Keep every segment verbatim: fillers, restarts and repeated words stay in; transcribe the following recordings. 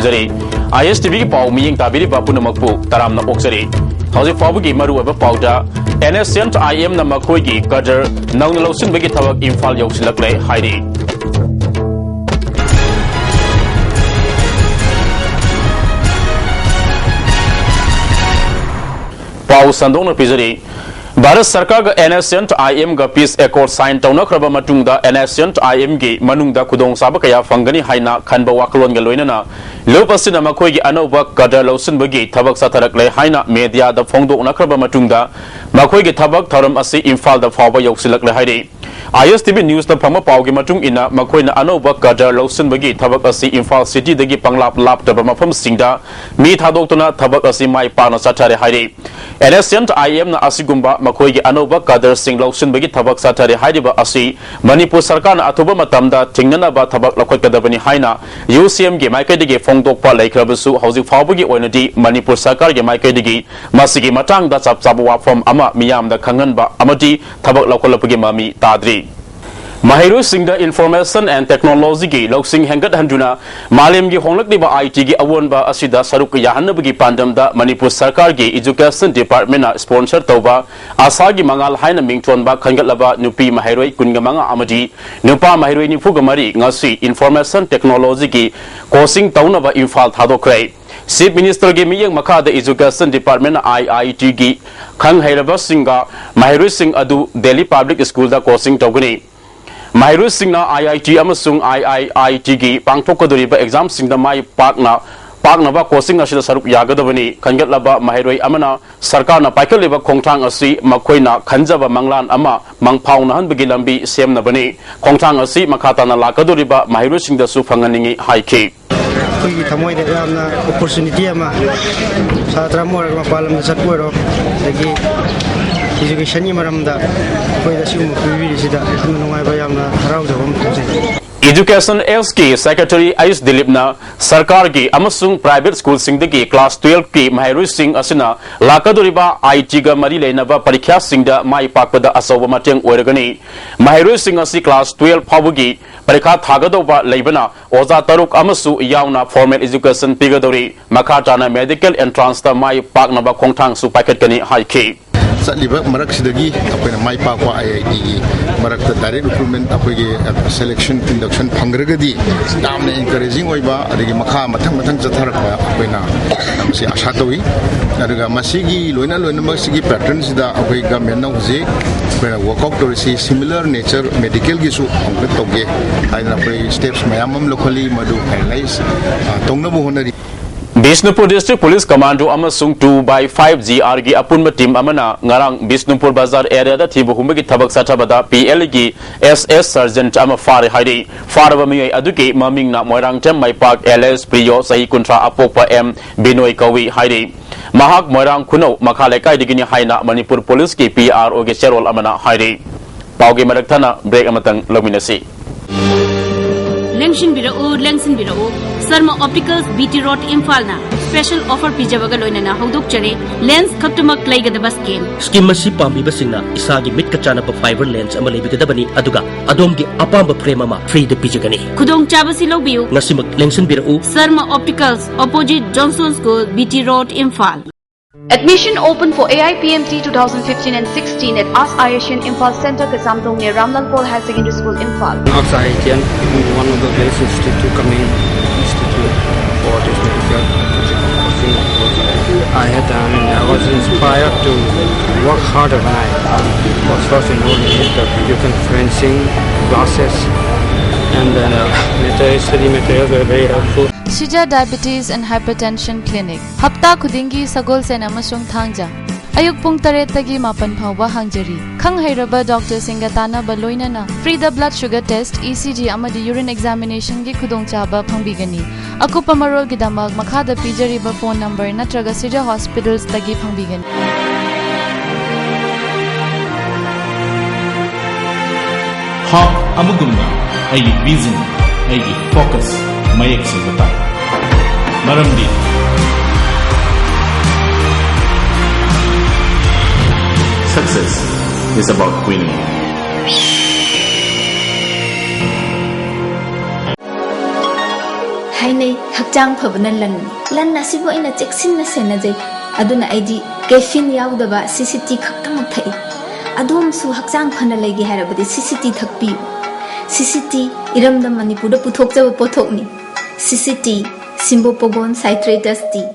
ꯀꯔꯤ? ꯑꯥꯏ ꯑꯦꯁ ꯇꯤ ꯚꯤꯒꯤ ꯄꯥꯎ ꯃꯤꯠꯌꯦꯡ ꯇꯥꯕꯤꯔꯤꯕ ꯄꯨꯝꯅꯃꯛꯄꯨ ꯇꯔꯥꯝꯅ ꯑꯣꯛꯆꯔꯤ꯫ ꯍꯧꯖꯤꯛ ꯐꯥꯎꯕꯒꯤ ꯃꯔꯨꯑꯣꯏꯕ ꯄꯥꯎꯗ, ꯑꯦꯟ ꯑꯦꯁ ꯑꯦꯟ ꯑꯥꯏ ꯑꯦꯝꯅ ꯃꯈꯣꯏꯒꯤ ꯀꯗꯔ ꯅꯧꯅ ꯂꯧꯁꯤꯟꯕꯒꯤ ꯊꯕꯛ ꯏꯝꯐꯥꯜ ꯌꯧꯁꯤꯜꯂꯛꯂꯦ ꯍꯥꯏꯔꯤ꯫ ꯄꯥꯎ ꯁꯟꯗꯣꯛꯅ ꯄꯤꯖꯔꯤ꯫ ꯚꯥꯔꯠ ꯁꯔꯀꯥꯔꯒ ꯑꯦꯟ ꯑꯦꯁ ꯑꯦꯟ ꯑꯥꯏ ꯑꯦꯝꯒ peace accord sign ꯇꯧꯅꯈ꯭ꯔꯕ ꯃꯇꯨꯡꯗ, ꯑꯦꯟ ꯑꯦꯁ ꯑꯦꯟ ꯑꯥꯏ ꯑꯦꯝꯒꯤ ꯃꯅꯨꯡꯗ ꯈꯨꯗꯣꯡꯆꯥꯕ ꯀꯌꯥ ꯐꯪꯒꯅꯤ ꯍꯥꯏꯅ ꯈꯟꯕ ꯋꯥꯈꯜꯂꯣꯟꯒ ꯂꯣꯏꯅꯅ ꯂꯨꯞ ꯑꯁꯤꯅ ꯃꯈꯣꯏꯒꯤ ꯑꯅꯧꯕ ꯀꯗꯔ ꯂꯧꯁꯤꯟꯕꯒꯤ ꯊꯕꯛ ꯆꯠꯊꯔꯛꯂꯦ ꯍꯥꯏꯅ ꯃꯦꯗꯤꯌꯥꯗ ꯐꯣꯡꯗꯣꯛꯅꯈ꯭ꯔꯕ ꯃꯇꯨꯡꯗ, ꯃꯈꯣꯏꯒꯤ ꯊꯕꯛ ꯊꯧꯔꯝ ꯑꯁꯤ ꯏꯝꯐꯥꯜꯗ ꯐꯥꯎꯕ ꯌꯧꯁꯤꯜꯂꯛꯂꯦ ꯍꯥꯏꯔꯤ꯫ ꯑꯥꯏ ꯑꯦꯁ ꯇꯤ ꯚꯤ ꯅ꯭ꯌꯨꯁꯇ ꯐꯪꯕ ꯄꯥꯎꯒꯤ ꯃꯇꯨꯡ ꯏꯟꯅ, ꯃꯈꯣꯏꯅ ꯑꯅꯧꯕ ꯀꯗꯔ ꯂꯧꯁꯤꯟꯕꯒꯤ ꯊꯕꯛ ꯑꯁꯤ ꯏꯝꯐꯥꯜ ꯁꯤꯇꯤꯗꯒꯤ ꯄꯪꯂꯥꯞ ꯂꯥꯞꯇꯕ ꯃꯐꯝꯁꯤꯡꯗ ꯃꯤ ꯊꯥꯗꯣꯛꯇꯨꯅ ꯊꯕꯛ ꯑꯁꯤ ꯃꯥꯏ ꯄꯥꯛꯅ ꯆꯠꯊꯔꯦ ꯍꯥꯏꯔꯤ꯫ ꯑꯦꯟ ꯑꯦꯁ ꯑꯦꯟ ꯑꯥꯏ ꯑꯦꯝꯅ ꯑꯁꯤꯒꯨꯝꯕ ꯃꯈꯣꯏꯒꯤ ꯑꯅꯧꯕ ꯀꯗꯔꯁꯤꯡ ꯂꯧꯁꯤꯟꯕꯒꯤ ꯊꯕꯛ ꯆꯠꯊꯔꯦ ꯍꯥꯏꯔꯤꯕ ꯑꯁꯤ ꯃꯅꯤꯄꯨꯔ ꯁꯔꯀꯥꯔꯅ ꯑꯊꯨꯕ ꯃꯇꯝꯗ ꯊꯤꯡꯅꯅꯕ ꯊꯕꯛ ꯂꯧꯈꯠꯀꯗꯕꯅꯤ ꯍꯥꯏꯅ ꯌꯨ ꯁꯤ ꯑꯦꯝꯒꯤ ꯃꯥꯏꯀꯩꯗꯒꯤ ꯐꯣꯡꯗꯣꯛꯄ ꯂꯩꯈ꯭ꯔꯕꯁꯨ, ꯍꯧꯖꯤꯛ ꯐꯥꯎꯕꯒꯤ ꯑꯣꯏꯅꯗꯤ ꯃꯅꯤꯄꯨꯔ ꯁꯔꯀꯥꯔꯒꯤ ꯃꯥꯏꯀꯩꯗꯒꯤ ꯃꯁꯤꯒꯤ ꯃꯇꯥꯡꯗ ꯆꯞ ꯆꯥꯕ ꯋꯥꯐꯝ ꯑꯃ ꯃꯤꯌꯥꯝꯗ ꯈꯪꯍꯟꯕ ꯑꯃꯗꯤ ꯊꯕꯛ ꯂꯧꯈꯠꯂꯛꯄꯒꯤ ꯃꯃꯤ ꯇꯥꯗ꯭ꯔꯤ꯫ ꯃꯍꯩꯔꯣꯏꯁꯤꯡꯗ Information and Technology ꯒꯤ ꯂꯧꯁꯤꯡ ꯍꯦꯟꯒꯠꯍꯟꯗꯨꯅ ꯃꯥꯂꯦꯝꯒꯤ ꯍꯣꯡꯂꯛꯂꯤꯕ ꯑꯥꯏ ꯇꯤꯒꯤ ꯑꯑꯣꯟꯕ ꯑꯁꯤꯗ ꯁꯔꯨꯛ ꯌꯥꯍꯟꯅꯕꯒꯤ ꯄꯥꯟꯗꯝꯗ ꯃꯅꯤꯄꯨꯔ ꯁꯔꯀꯥꯔꯒꯤ Education Department ꯅ sponsor ꯇꯧꯕ ꯑꯁꯥꯒꯤ ꯃꯉꯥꯜ ꯍꯥꯏꯅ ꯃꯤꯡꯊꯣꯟꯕ ꯈꯟꯒꯠꯂꯕ ꯅꯨꯄꯤ ꯃꯍꯩꯔꯣꯏ ꯀꯨꯟꯒ ꯃꯉꯥ ꯑꯃꯗꯤ ꯅꯨꯄꯥ ꯃꯍꯩꯔꯣꯏ ꯅꯤꯐꯨꯒ ꯃꯔꯤ ꯉꯁꯤ Information Technology ꯒꯤ coaching ꯇꯧꯅꯕ ꯏꯝꯐꯥꯜ ꯊꯥꯗꯣꯛꯈ꯭ꯔꯦ꯫ Chief Minister ꯒꯤ ꯃꯤꯠꯌꯦꯡ ꯃꯈꯥꯗ Education Department ꯅ ꯑꯥꯏ ꯑꯥꯏ ꯇꯤ ꯒꯤ ꯈꯪ ꯍꯩꯔꯕꯁꯤꯡꯒ ꯃꯍꯩꯔꯣꯏꯁꯤꯡ ꯑꯗꯨ Delhi Public School ꯗ coaching ꯇꯧꯒꯅꯤ꯫ ꯃꯍꯩꯔꯣꯏꯁꯤꯡꯅ ꯑꯥꯏ ꯑꯥꯏ ꯇꯤ ꯑꯃꯁꯨꯡ ꯑꯥꯏ ꯑꯥꯏ ꯑꯥꯏ ꯇꯤ ꯒꯤ ꯄꯥꯡꯊꯣꯛꯀꯗꯧꯔꯤꯕ exam ꯁꯤꯡꯗ ꯃꯥꯏ ꯄꯥꯛꯅ, ꯄꯥꯛꯅꯕ coaching ꯑꯁꯤꯗ ꯁꯔꯨꯛ ꯌꯥꯒꯗꯕꯅꯤ꯫ ꯈꯟꯒꯠꯂꯕ ꯃꯍꯩꯔꯣꯏ ꯑꯃꯅ ꯁꯔꯀꯥꯔꯅ ꯄꯥꯏꯈꯠꯂꯤꯕ ꯈꯣꯡꯊꯥꯡ ꯑꯁꯤ ꯃꯈꯣꯏꯅ ꯈꯟꯖꯕ ꯃꯪꯂꯥꯟ ꯑꯃ ꯃꯪꯐꯥꯎꯅꯍꯟꯕꯒꯤ ꯂꯝꯕꯤ ꯁꯦꯝꯅꯕꯅꯤ꯫ ꯈꯣꯡꯊꯥꯡ ꯑꯁꯤ ꯃꯈꯥ ꯇꯥꯅ ꯂꯥꯛꯀꯗꯧꯔꯤꯕ ꯃꯍꯩꯔꯣꯏꯁꯤꯡꯗꯁꯨ ꯐꯪꯍꯟꯅꯤꯡꯏ ꯍꯥꯏꯈꯤ꯫ ꯑꯩꯈꯣꯏꯒꯤ ꯊꯃꯣꯏꯗ ꯌꯥꯝꯅ opportunity ꯑꯃ, ꯁꯥꯇ꯭ꯔ ꯑꯃ ꯑꯣꯏꯔꯒ ꯃꯄꯥꯟ ꯂꯝꯗ ꯆꯠꯄ ꯑꯣꯏꯔꯣ, ꯑꯗꯒꯤ education ꯒꯤ ꯃꯔꯝꯗ ꯑꯩꯈꯣꯏꯗ ꯑꯁꯤꯒꯨꯝꯕ ꯄꯤꯕꯤꯔꯤꯁꯤꯗ ꯌꯥꯝꯅ ꯅꯨꯡꯉꯥꯏꯕ, ꯌꯥꯝꯅ ꯍꯔꯥꯎꯖꯕ ꯑꯃ ꯐꯥꯎꯖꯩ꯫ Education Sꯒꯤ Secretary ꯑꯩꯆ ꯗꯤꯂꯤꯞꯅ ꯁꯔꯀꯥꯔꯒꯤ ꯑꯃꯁꯨꯡ private schoolꯁꯤꯡꯗꯒꯤ class twelveꯀꯤ ꯃꯍꯩꯔꯣꯏꯁꯤꯡ ꯑꯁꯤꯅ ꯂꯥꯛꯀꯗꯧꯔꯤꯕ ꯑꯥꯏ ꯇꯤꯒ ꯃꯔꯤ ꯂꯩꯅꯕ ꯄꯔꯤꯈ꯭ꯌꯥꯁꯤꯡꯗ ꯃꯥꯏ ꯄꯥꯛꯄꯗ ꯑꯆꯧꯕ ꯃꯇꯦꯡ ꯑꯣꯏꯔꯒꯅꯤ꯫ ꯃꯍꯩꯔꯣꯏꯁꯤꯡ ꯑꯁꯤ class twelve ꯐꯥꯎꯕꯒꯤ ꯄꯔꯤꯈꯥ ꯊꯥꯒꯗꯧꯕ ꯂꯩꯕꯅ ꯑꯣꯖꯥ ꯇꯔꯨꯛ ꯑꯃꯁꯨ ꯌꯥꯎꯅ formal education ꯄꯤꯒꯗꯧꯔꯤ꯫ ꯃꯈꯥ ꯇꯥꯅ medical entranceꯇ ꯃꯥꯏ ꯄꯥꯛꯅꯕ ꯈꯣꯡꯊꯥꯡꯁꯨ ꯄꯥꯏꯈꯠꯀꯅꯤ ꯍꯥꯏꯈꯤ꯫ ꯆꯠꯂꯤꯕ ꯃꯔꯛꯁꯤꯗꯒꯤ ꯑꯩꯈꯣꯏꯅ ꯃꯥꯏ ꯄꯥꯛꯄ ꯑꯥꯏ ꯑꯥꯏ ꯇꯤꯒꯤ ꯃꯔꯛꯇ direct recruitment ꯑꯩꯈꯣꯏꯒꯤ selection induction ꯐꯪꯈ꯭ꯔꯒꯗꯤ ꯌꯥꯝꯅ encouraging ꯑꯣꯏꯕ, ꯑꯗꯒꯤ ꯃꯈꯥ ꯃꯊꯪ ꯃꯊꯪ ꯆꯠꯊꯔꯛꯄ ꯑꯩꯈꯣꯏꯅ ꯃꯁꯤ ꯑꯥꯁꯥ ꯇꯧꯏ꯫ ꯑꯗꯨꯒ ꯃꯁꯤꯒꯤ ꯂꯣꯏꯅ ꯂꯣꯏꯅꯃꯛꯁꯤꯒꯤ patternꯁꯤꯗ ꯑꯩꯈꯣꯏ governmentꯅ ꯍꯧꯖꯤꯛ ꯑꯩꯈꯣꯏꯅ workout ꯇꯧꯔꯤꯁꯤ similar nature medicalꯒꯤꯁꯨ ꯑꯃꯨꯛꯇ ꯇꯧꯒꯦ ꯍꯥꯏꯗꯅ ꯑꯩꯈꯣꯏ steps ꯃꯌꯥꯝ ꯑꯃ ꯂꯧꯈꯠꯂꯤ, ꯃꯗꯨ finalize, ꯑ, ꯇꯧꯅꯕ ꯍꯣꯠꯅꯔꯤ꯫ ꯕꯤꯁꯅꯨꯄꯨꯔ District Police Commando ꯑꯃꯁꯨꯡ two by five G Rꯒꯤ ꯑꯄꯨꯟꯕ team ꯑꯃꯅ ꯉꯔꯥꯡ ꯕꯤꯁꯅꯨꯄꯨꯔ ꯕꯖꯥꯔ areaꯗ ꯊꯤꯕ ꯍꯨꯝꯕꯒꯤ ꯊꯕꯛ ꯆꯠꯊꯕꯗ P Lꯒꯤ S S sergeant ꯑꯃ ꯐꯥꯔꯦ ꯍꯥꯏꯔꯤ꯫ ꯐꯥꯔꯕ ꯃꯤꯑꯣꯏ ꯑꯗꯨꯒꯤ ꯃꯃꯤꯡꯅ ꯃꯣꯏꯔꯥꯡꯊꯦꯝ ꯃꯥꯏꯄꯥꯛ alias ꯄ꯭ꯔꯤꯌꯣ, ꯆꯍꯤ ꯀꯨꯟꯊ꯭ꯔꯥ, ꯑꯄꯣꯛꯄ ꯑꯦꯝ ꯕꯤꯅꯣꯏ ꯀꯧꯏ ꯍꯥꯏꯔꯤ꯫ ꯃꯍꯥꯛ ꯃꯣꯏꯔꯥꯡ ꯈꯨꯅꯧ ꯃꯈꯥ ꯂꯩꯀꯥꯏꯗꯒꯤꯅꯤ ꯍꯥꯏꯅ ꯃꯅꯤꯄꯨꯔ Policeꯀꯤ P R Oꯒꯤ ꯆꯦꯔꯣꯜ ꯑꯃꯅ ꯍꯥꯏꯔꯤ꯫ ꯄꯥꯎꯒꯤ ꯃꯔꯛ ꯊꯠꯅ break ꯑꯃꯇꯪ ꯂꯧꯃꯤꯟꯅꯁꯤ꯫ ꯂꯦꯡꯁꯤꯟꯕꯤꯔꯛꯎ, ꯂꯦꯡꯁꯤꯟꯕꯤꯔꯛꯎ꯫ Sharma Opticals, B T Road, ꯏꯝꯐꯥꯜꯅ special offer ꯄꯤꯖꯕꯒ ꯂꯣꯏꯅꯅ ꯍꯧꯗꯣꯛꯆꯔꯤ꯫ Lens ꯈꯛꯇꯃꯛ ꯂꯩꯒꯗꯕ scheme꯫ Scheme ꯑꯁꯤ ꯄꯥꯝꯕꯤꯕꯁꯤꯡꯅ ꯏꯁꯥꯒꯤ ꯃꯤꯠꯀ ꯆꯥꯟꯅꯕ fiber lens ꯑꯃ ꯂꯩꯕꯤꯒꯗꯕꯅꯤ, ꯑꯗꯨꯒ ꯑꯗꯣꯝꯒꯤ ꯑꯄꯥꯝꯕ frame ꯑꯃ freeꯗ ꯄꯤꯖꯒꯅꯤ꯫ ꯈꯨꯗꯣꯡꯆꯥꯕꯁꯤ ꯂꯧꯕꯤꯌꯨ꯫ ꯉꯁꯤꯃꯛ ꯂꯦꯡꯁꯤꯟꯕꯤꯔꯛꯎ꯫ Sharma Opticals, opposite Johnson School, B T Road, Imphal. Admission open for A I P M T two thousand fifteen and sixteen at ASK Asian Imphal Center, Kazamdong near Ramlal Paul Higher Secondary School, Imphal. Now I can one of the best institute, coming institute for this medical coaching course. I had, I mean, I was inspired to work harder when I was first enrolled in the video conferencing classes, and then, uh, material, study materials were very helpful. Shija Diabetes and Hypertension Clinic, ꯍꯞꯇꯥ ꯈꯨꯗꯤꯡꯒꯤ ꯁꯒꯣꯜꯁꯦꯟ ꯑꯃꯁꯨꯡ ꯊꯥꯡꯖ, ꯑꯌꯨꯛ ꯄꯨꯡ ꯇꯔꯦꯠꯇꯒꯤ ꯃꯥꯄꯟ ꯐꯥꯎꯕ ꯍꯥꯡꯖꯔꯤ꯫ ꯈꯪ ꯍꯩꯔꯕ doctorꯁꯤꯡꯒ ꯇꯥꯟꯅꯕ ꯂꯣꯏꯅꯅ freeꯗ blood sugar test, E C G ꯑꯃꯗꯤ urine examinationꯒꯤ ꯈꯨꯗꯣꯡꯆꯥꯕ ꯐꯪꯕꯤꯒꯅꯤ꯫ ꯑꯀꯨꯞꯄ ꯃꯔꯣꯜꯒꯤꯗꯃꯛ ꯃꯈꯥꯗ ꯄꯤꯖꯔꯤꯕ phone number ꯅꯠꯇ꯭ꯔꯒ Shija Hospitalsꯇꯒꯤ ꯐꯪꯕꯤꯒꯅꯤ꯫ ꯍꯛ ꯑꯃꯒꯨꯝꯅ ꯑꯩꯒꯤ vision, ꯑꯩꯒꯤ focus ꯃꯌꯦꯛ ꯁꯦꯡꯕ ꯇꯥꯏ꯫ ꯃꯔꯝꯗꯤ success is about winning. ꯍꯥꯏꯅꯩ, ꯍꯛꯆꯥꯡ ꯐꯕꯅ ꯂꯟꯅꯤ꯫ ꯂꯟ ꯑꯁꯤꯕꯨ ꯑꯩꯅ ꯆꯦꯛꯁꯤꯟꯅ ꯁꯦꯟꯅꯖꯩ꯫ ꯑꯗꯨꯅ ꯑꯩꯗꯤ caffeine ꯌꯥꯎꯗꯕ CCT ꯈꯛꯇꯃꯛ ꯊꯛꯏ꯫ ꯑꯗꯣꯝꯁꯨ ꯍꯛꯆꯥꯡ ꯐꯅ ꯂꯩꯒꯦ ꯍꯥꯏꯔꯕꯗꯤ CCT ꯊꯛꯄꯤꯌꯨ꯫ CCT ꯏꯔꯝꯗꯝ ꯃꯅꯤꯄꯨꯔꯗ ꯄꯨꯊꯣꯛꯆꯕ ꯄꯣꯠꯊꯣꯛꯅꯤ꯫ CCT, Cymbopogon citratus tea꯫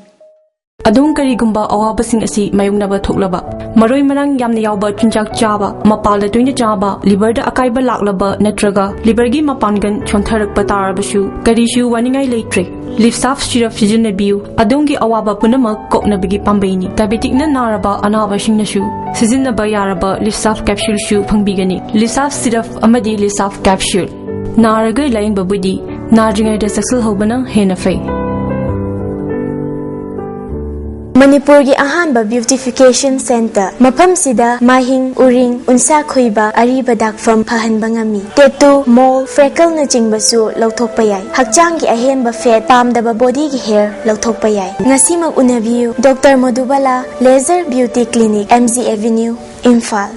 ꯑꯗꯣꯝ ꯀꯔꯤꯒꯨꯝꯕ ꯑꯋꯥꯕꯁꯤꯡ ꯑꯁꯤ ꯃꯥꯌꯣꯛꯅꯕ ꯊꯣꯛꯂꯕ, ꯃꯔꯣꯏ ꯃꯔꯥꯡ ꯌꯥꯝꯅ ꯌꯥꯎꯕ ꯆꯤꯟꯖꯥꯛ ꯆꯥꯕ, ꯃꯄꯥꯜꯗ ꯇꯣꯏꯅ ꯆꯥꯕ, liverꯗ ꯑꯀꯥꯏꯕ ꯂꯥꯛꯂꯕ ꯅꯠꯇ꯭ꯔꯒ liverꯒꯤ ꯃꯄꯥꯡꯒꯜ ꯁꯣꯟꯊꯔꯛꯄ ꯇꯥꯔꯕꯁꯨ ꯀꯔꯤꯁꯨ ꯋꯥꯅꯤꯡꯉꯥꯏ ꯂꯩꯇ꯭ꯔꯦ꯫ Lisav syrup ꯁꯤꯖꯤꯟꯅꯕꯤꯌꯨ꯫ ꯑꯗꯣꯝꯒꯤ ꯑꯋꯥꯕ ꯄꯨꯝꯅꯃꯛ ꯀꯣꯛꯅꯕꯒꯤ ꯄꯥꯝꯕꯩꯅꯤ꯫ Diabeticꯅ ꯅꯥꯔꯕ ꯑꯅꯥꯕꯁꯤꯡꯅꯁꯨ ꯁꯤꯖꯤꯟꯅꯕ ꯌꯥꯔꯕ Lisav capsuleꯁꯨ ꯐꯪꯕꯤꯒꯅꯤ꯫ Lisav syrup ꯑꯃꯗꯤ Lisav capsule꯫ ꯅꯥꯔꯒ ꯂꯥꯌꯦꯡꯕꯕꯨꯗꯤ ꯅꯥꯗ꯭ꯔꯤꯉꯩꯗ ꯆꯦꯛꯁꯤꯜꯍꯧꯕꯅ ꯍꯦꯟꯅ ꯐꯩ꯫ ꯃꯅꯤꯄꯨꯔꯒꯤ ꯑꯍꯥꯟꯕ beautification centre꯫ ꯃꯐꯝꯁꯤꯗ ꯃꯥꯏꯍꯤꯡ, ꯎꯔꯤꯡ, ꯎꯟꯁꯥ ꯈꯨꯏꯕ, ꯑꯔꯤꯕ ꯗꯥꯛꯐꯝ ꯐꯍꯟꯕ ꯉꯝꯃꯤ꯫ Tattoo, mole, freckleꯅꯆꯤꯡꯕꯁꯨ ꯂꯧꯊꯣꯛꯄ ꯌꯥꯏ꯫ ꯍꯛꯆꯥꯡꯒꯤ ꯑꯍꯦꯟꯕ fat, ꯄꯥꯝꯗꯕ bodyꯒꯤ hair ꯂꯧꯊꯣꯛꯄ ꯌꯥꯏ꯫ ꯉꯁꯤꯃꯛ ꯎꯅꯕꯤꯌꯨ, Doctor Madhubala Laser Beauty Clinic, M G Avenue, Imphal.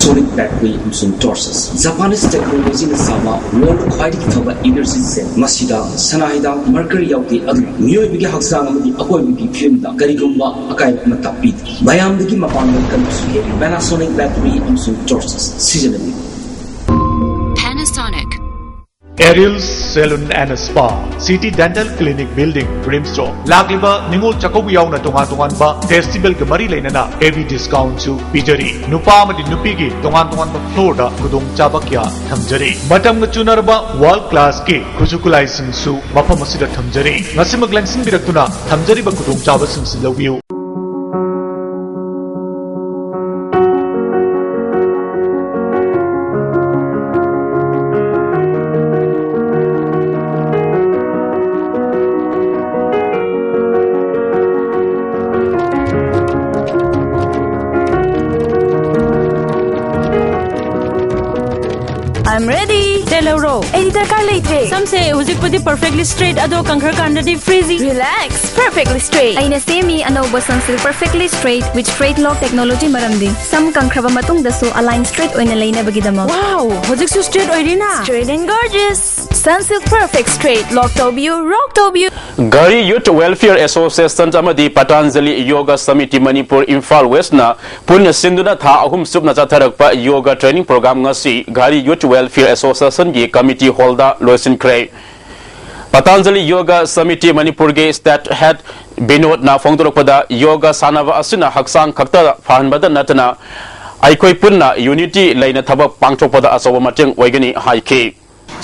Sonic battery ꯑꯃꯁꯨꯡ torches꯫ Japanese technologyꯅ ꯁꯥꯕ world ꯈ꯭ꯋꯥꯏꯗꯒꯤ ꯐꯕ energy cell꯫ ꯃꯁꯤꯗ ꯁꯅꯥ ꯍꯤꯗꯥꯛ mercury ꯌꯥꯎꯗꯦ, ꯑꯗꯨꯅ ꯃꯤꯑꯣꯏꯕꯒꯤ ꯍꯛꯆꯥꯡ ꯑꯃꯗꯤ ꯑꯀꯣꯏꯕꯒꯤ ꯐꯤꯕꯝꯗ ꯀꯔꯤꯒꯨꯝꯕ ꯑꯀꯥꯏꯕ ꯑꯃꯠꯇ ꯄꯤꯗꯦ꯫ ꯃꯌꯥꯝꯗꯒꯤ ꯃꯄꯥꯡꯒꯜ ꯀꯟꯕꯁꯨ ꯍꯦꯜꯂꯤ꯫ Panasonic battery ꯑꯃꯁꯨꯡ torches ꯁꯤꯖꯤꯟꯅꯕꯤꯌꯨ꯫ Panasonic꯫ Ariel's Salon and Spa, City Dental Clinic Building, RIMS Road꯫ ꯂꯥꯛꯂꯤꯕ ꯅꯤꯉꯣꯜ ꯆꯥꯛꯀꯧꯕ ꯌꯥꯎꯅ ꯇꯣꯉꯥꯟ ꯇꯣꯉꯥꯟꯕ festivalꯒ ꯃꯔꯤ ꯂꯩꯅꯅ heavy discountꯁꯨ ꯄꯤꯖꯔꯤ꯫ ꯅꯨꯄꯥ ꯑꯃꯗꯤ ꯅꯨꯄꯤꯒꯤ ꯇꯣꯉꯥꯟ ꯇꯣꯉꯥꯟꯕ floorꯗ ꯈꯨꯗꯣꯡꯆꯥꯕ ꯀꯌꯥ ꯊꯝꯖꯔꯤ꯫ ꯃꯇꯝꯒ ꯆꯨꯅꯔꯕ world classꯀꯤ ꯈꯨꯠꯁꯨ ꯈꯨꯠꯂꯥꯏꯁꯤꯡꯁꯨ ꯃꯐꯝ ꯑꯁꯤꯗ ꯊꯝꯖꯔꯤ꯫ ꯉꯁꯤꯃꯛ ꯂꯦꯡꯁꯤꯟꯕꯤꯔꯛꯇꯨꯅ ꯊꯝꯖꯔꯤꯕ ꯈꯨꯗꯣꯡꯆꯥꯕꯁꯤꯡꯁꯤ ꯂꯧꯕꯤꯌꯨ꯫ I'm ready. ꯑꯩꯗꯤ ꯗꯔꯀꯥꯔ ꯂꯩꯇ꯭ꯔꯦ꯫ ꯁꯝꯁꯦ ꯍꯧꯖꯤꯛꯄꯨꯗꯤ perfectly straight, ꯑꯗꯣ ꯀꯪꯈ꯭ꯔꯀꯥꯟꯗꯗꯤ frizzy꯫ Relax, perfectly straight. ꯑꯩꯅ ꯁꯦꯝꯃꯤ ꯑꯅꯧꯕ Sunsilk Perfectly Straight with Straight Lock Technology, ꯃꯔꯝꯗꯤ ꯁꯝ ꯀꯪꯈ꯭ꯔꯕ ꯃꯇꯨꯡꯗꯁꯨ align straight ꯑꯣꯏꯅ ꯂꯩꯅꯕꯒꯤꯗꯃꯛ꯫ Wow, ꯍꯧꯖꯤꯛꯁꯨ straight ꯑꯣꯏꯔꯤꯅ? Straight and gorgeous. Sunsilk Perfect Straight, lock ꯇꯧꯕꯤꯌꯨ, rock ꯇꯧꯕꯤꯌꯨ꯫ ꯘꯔꯤ Youth Welfare Association ꯑꯃꯗꯤ Patanjali Yoga Samiti Manipur Imphal Westꯅ ꯄꯨꯟꯅ ꯁꯤꯟꯗꯨꯅ ꯊꯥ ꯑꯍꯨꯝ ꯆꯨꯞꯅ ꯆꯠꯊꯔꯛꯄ yoga training program ꯉꯁꯤ ꯘꯔꯤ Youth Welfare Associationꯒꯤ committee hallꯗ ꯂꯣꯏꯁꯤꯟꯈ꯭ꯔꯦ꯫ Patanjali Yoga Samiti Manipurꯒꯤ state head ꯕꯤꯅꯣꯗꯅ ꯐꯣꯡꯗꯣꯔꯛꯄꯗ, yoga ꯁꯥꯟꯅꯕ ꯑꯁꯤꯅ ꯍꯛꯆꯥꯡ ꯈꯛꯇ ꯐꯍꯟꯕꯗ ꯅꯠꯇꯅ ꯑꯩꯈꯣꯏ ꯄꯨꯟꯅ unity ꯂꯩꯅ ꯊꯕꯛ ꯄꯥꯡꯊꯣꯛꯄꯗ ꯑꯆꯧꯕ ꯃꯇꯦꯡ ꯑꯣꯏꯒꯅꯤ ꯍꯥꯏꯈꯤ꯫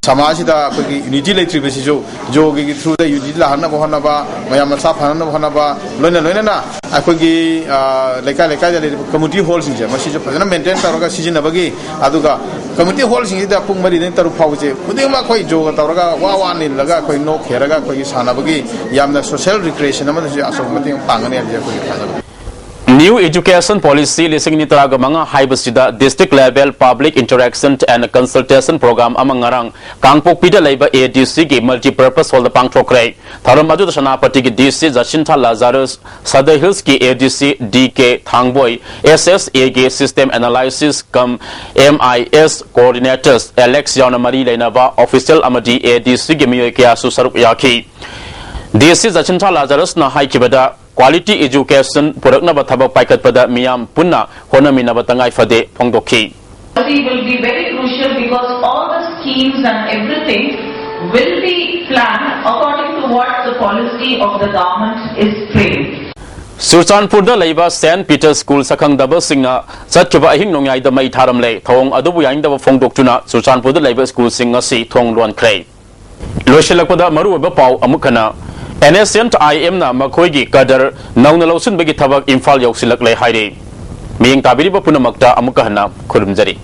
ꯁꯃꯥꯖꯁꯤꯗ ꯑꯩꯈꯣꯏꯒꯤ unity ꯂꯩꯇ꯭ꯔꯤꯕꯁꯤꯁꯨ yogaꯒꯤ throughꯗ unity ꯂꯥꯛꯍꯟꯅꯕ ꯍꯣꯠꯅꯕ, ꯃꯌꯥꯝ ꯃꯁꯥ ꯐꯅꯅꯕ ꯍꯣꯠꯅꯕ, ꯂꯣꯏꯅ ꯂꯣꯏꯅꯅ ꯑꯩꯈꯣꯏꯒꯤ, ꯑ, ꯂꯩꯀꯥꯏ ꯂꯩꯀꯥꯏꯗ ꯂꯩꯔꯤꯕ community hallꯁꯤꯡꯁꯦ ꯃꯁꯤꯁꯨ ꯐꯖꯅ maintain ꯇꯧꯔꯒ ꯁꯤꯖꯤꯟꯅꯕꯒꯤ, ꯑꯗꯨꯒ community hallꯁꯤꯡꯁꯤꯗ ꯄꯨꯡ ꯃꯔꯤꯗꯒꯤ ꯇꯔꯨꯛ ꯐꯥꯎꯕꯁꯦ ꯈꯨꯗꯤꯡꯃꯛ ꯑꯩꯈꯣꯏ yoga ꯇꯧꯔꯒ ꯋꯥ ꯋꯥ ꯅꯤꯜꯂꯒ ꯑꯩꯈꯣꯏ ꯅꯣꯛ ꯈꯦꯔꯒ ꯑꯩꯈꯣꯏꯒꯤ ꯁꯥꯟꯅꯕꯒꯤ ꯌꯥꯝꯅ social recreation ꯑꯃꯗꯁꯨ ꯑꯆꯧꯕ ꯃꯇꯦꯡ ꯄꯥꯡꯒꯅꯤ ꯍꯥꯏꯕꯁꯦ ꯑꯩꯈꯣꯏꯒꯤ ꯊꯥꯖꯕ꯫ New Education Policy ꯂꯤꯁꯤꯡ ꯑꯅꯤ ꯇꯔꯥꯒ ꯃꯉꯥ ꯍꯥꯏꯕꯁꯤꯗ district level public interaction and consultation program ꯑꯃ ꯉꯔꯥꯡ ꯀꯥꯡꯄꯣꯛꯄꯤꯗ ꯂꯩꯕ ADCꯒꯤ multipurpose hallꯗ ꯄꯥꯡꯊꯣꯛꯈ꯭ꯔꯦ꯫ ꯊꯧꯔꯝ ꯑꯗꯨꯗ ꯁꯦꯅꯥꯄꯇꯤꯒꯤ DC ꯖꯁꯤꯟꯊꯥ ꯂꯥꯖꯥꯔꯁ, Sadar Hillsꯀꯤ ADC DK ꯊꯥꯡꯕꯣꯏ, SSAꯒꯤ System Analysis cum MIS coordinators Alex ꯌꯥꯎꯅ ꯃꯔꯤ ꯂꯩꯅꯕ official ꯑꯃꯗꯤ ADCꯒꯤ ꯃꯤꯑꯣꯏ ꯀꯌꯥꯁꯨ ꯁꯔꯨꯛ ꯌꯥꯈꯤ꯫ DC ꯖꯁꯤꯟꯊꯥ ꯂꯥꯖꯥꯔꯁꯅ ꯍꯥꯏꯈꯤꯕꯗ, quality education ꯄꯨꯔꯛꯅꯕ ꯊꯕꯛ ꯄꯥꯏꯈꯠꯄꯗ ꯃꯤꯌꯥꯝ ꯄꯨꯟꯅ ꯍꯣꯠꯅꯃꯤꯟꯅꯕ ꯇꯉꯥꯏ ꯐꯗꯦ ꯐꯣꯡꯗꯣꯛꯈꯤ꯫ Policy will be very crucial because all the schemes and everything will be planned according to what the policy of the government is framed. ꯆꯨꯔꯆꯥꯟꯄꯨꯔꯗ ꯂꯩꯕ ꯁꯦꯟꯠ ꯄꯤꯇꯔ ꯁ꯭ꯀꯨꯜ ꯁꯛꯈꯪꯗꯕꯁꯤꯡꯅ ꯆꯠꯈꯤꯕ ꯑꯍꯤꯡ ꯅꯣꯡꯌꯥꯏꯗ ꯃꯩ ꯊꯥꯔꯝꯂꯦ꯫ ꯊꯧꯑꯣꯡ ꯑꯗꯨꯕꯨ ꯌꯥꯅꯤꯡꯗꯕ ꯐꯣꯡꯗꯣꯛꯇꯨꯅ ꯆꯨꯔꯆꯥꯟꯄꯨꯔꯗ ꯂꯩꯕ ꯁ꯭ꯀꯨꯜꯁꯤꯡ ꯉꯁꯤ ꯊꯣꯡ ꯂꯣꯟꯈ꯭ꯔꯦ꯫ ꯂꯣꯏꯁꯤꯜꯂꯛꯄꯗ ꯃꯔꯨꯑꯣꯏꯕ ꯄꯥꯎ ꯑꯃꯨꯛ ꯍꯟꯅ, ꯑꯦꯟ ꯑꯦꯁ ꯑꯦꯟ ꯑꯥꯏ ꯑꯦꯝꯅ ꯃꯈꯣꯏꯒꯤ ꯀꯗꯔ ꯅꯧꯅ ꯂꯧꯁꯤꯟꯕꯒꯤ ꯊꯕꯛ ꯏꯝꯐꯥꯜ ꯌꯧꯁꯤꯜꯂꯛꯂꯦ ꯍꯥꯏꯔꯦ꯫ ꯃꯤꯠꯌꯦꯡ ꯇꯥꯕꯤꯔꯤꯕ ꯄꯨꯝꯅꯃꯛꯇ ꯑꯃꯨꯛꯀ ꯍꯟꯅ ꯈꯨꯔꯨꯝꯖꯔꯤ꯫